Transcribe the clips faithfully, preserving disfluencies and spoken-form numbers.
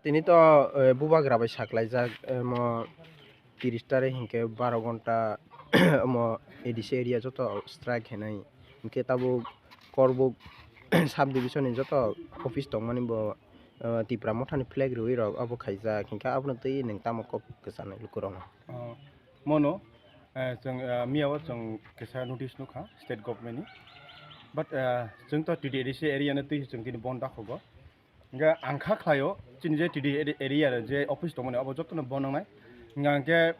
Tini to, eh, bubagra bai saklaijak, eh, mo tiris tarik hinkhe baro ghonta omo A D C area joto strike hinwi. Hinkhe tabuk Korbuk sub division ni joto office tongmani bo, eh, Tipra Mothani flag rwi rok obo khaijak. Hinkhe abono twi nwng tamo kok kwchanai lukurokno? Oh, mono, eh, chwng, eh, miyao chwng kisa notice nukha state government ni. But, eh, chwng to T D A D C area no twi chwng tini bon dakhogo. Hingke ang kha khlaio, chini je T D A area je office tongmani, abo jotono bon nangnai. Hingke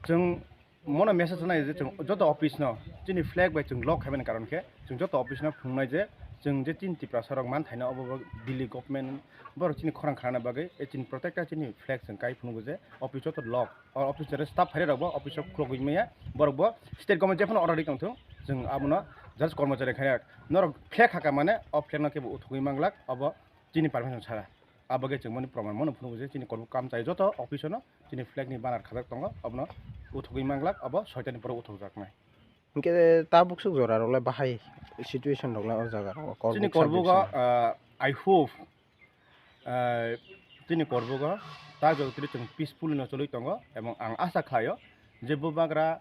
chwng mono message nai je chwng joto office no chini flag bai chwng lock khaimani karon khe chwng joto office no phunuknai je chwng je chini Tiprasa rok manthaino obo bo Delhi government borok chini khorang khanana bagwi, e chini protector chini flag chwng kai phunukgo je office joto lock, o office jere staff phairok bo office o khulogwi maya, borok bo state government jephano order ri tongthung, chwng abono just kormochari khayak norok flag khaka mane o flag no kebo uthogwi manglak, obo chini permission sara. Abagwi chwng mani proman mano phunukgo je chini Korbuk kamchai joto office no chini flag ni banner khajak tongo, abono uthogwi manglak, abo soitani borok uthokjaknai. Hinkhe tabuk swk jora rok le bahai situation rok le o jaga rok o Korbuk chini Korbugo, sub division o. Ah, I hope, ah, chini Korbugo ta jotoni chwng peaceful no choli tongo, ebong ang asa khlaio je bubagra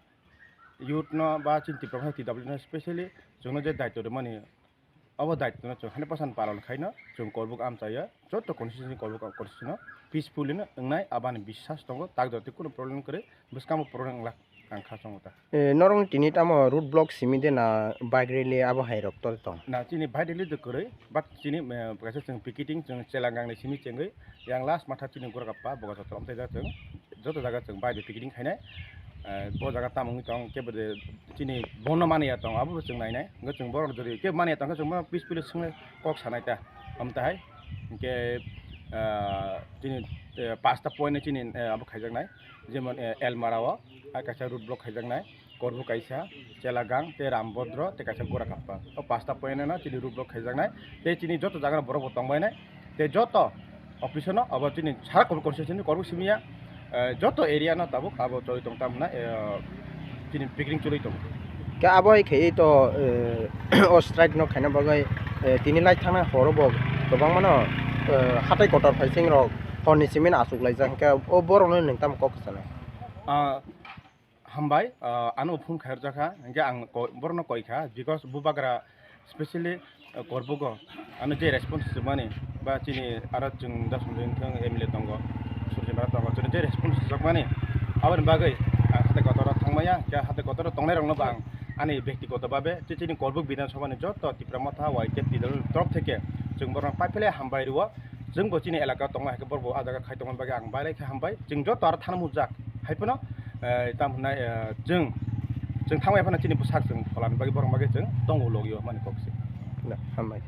youth no ba chini Tipra Motha T W no specially chwngno je daityo rwmani, obo daityo no chwng hundred percent palon khaino chwng Korbuk amchaio, joto constituency Korbuk constituency no peacefully no wngnai abani biswas tongo, tak jotoni kunu problem kwrwi bwskango problem wngla ang kha chongo ta. Eh, norok tini tamo road block simi de na bike rally abo hai rok to tong? Na, chini bike rally de kwrwi, but chini, eh, kaisa chwng picketing chwng chela gang ni simi chengwi yang last matha chini gura kappa boga joto amtai da chwng. Joto jaga chwng bai bai picketing khainai, eh, bo jaga tamo wngwi tong, kebo de chini bono mani ya tong, abo bo chwng nainai. Hwnkhe chwng borok jodi kebo mani ya tong khe chwng bono peacefully swngnai kok sanai ta, amtahai. Hwnkhe, eh, chini, eh, pasta point chini, eh, abo khaijaknai, jemon, eh, Elmara o, ah, kaisa road block khaijaknai. Korbuk kaisa, Chelagang, tei Rambodro, tei kaisa Gorakappa. O pasta point no chini road block khaijaknai, tei chini joto jaga borok bo tongbainai, tei joto office no abo chini sara Korbuk constituency ni Korbuk simi ya, eh, joto area no tabuk abo choli tong tam hwnna, eh, chini picketing choli tongo. Khe abo hai khe to, eh, o strike no khaina bagwi, eh, tini lai thangna horo bo kwbangma no, eh, hatai kotor phaising rok hor ni simi no achuk laijak, hwnkhe o borok no nwng tamo kok kwchanai? Ah, Hambai, ah, ano phone khairjak kha, hingke ang ko-, borokno koi kha, because bubagra specially, ah, Korbugo ano je response rwmani, ba chini aro chwng da Sanjay wngthang M L A tongo, Surjit Mara tongo, chwng je response rwjakmani, aboni bagwi ang hatai kotor o thangmaya, hingke hatai kotor o tongnai rokno bo ang ani bektigoto babe, che chini Korbuk Bidhan Sabha ni joto Tipra Motha Y T F T W ni torop theke chwng borokno paiphailai hambai rwo, chwng bo chini elaka tongma hai khe borok bo ah jaga khai tongmani bagwi ang bailai khe hambai, chwng joto aro thana mujak. Hai phano, eh, tamo hwnai, eh, chwng, chwng thangbai phano chini bwsak chwng pholani bagwi borok bagwi chwng tongo logio hwnmani kok se. Na, hambai.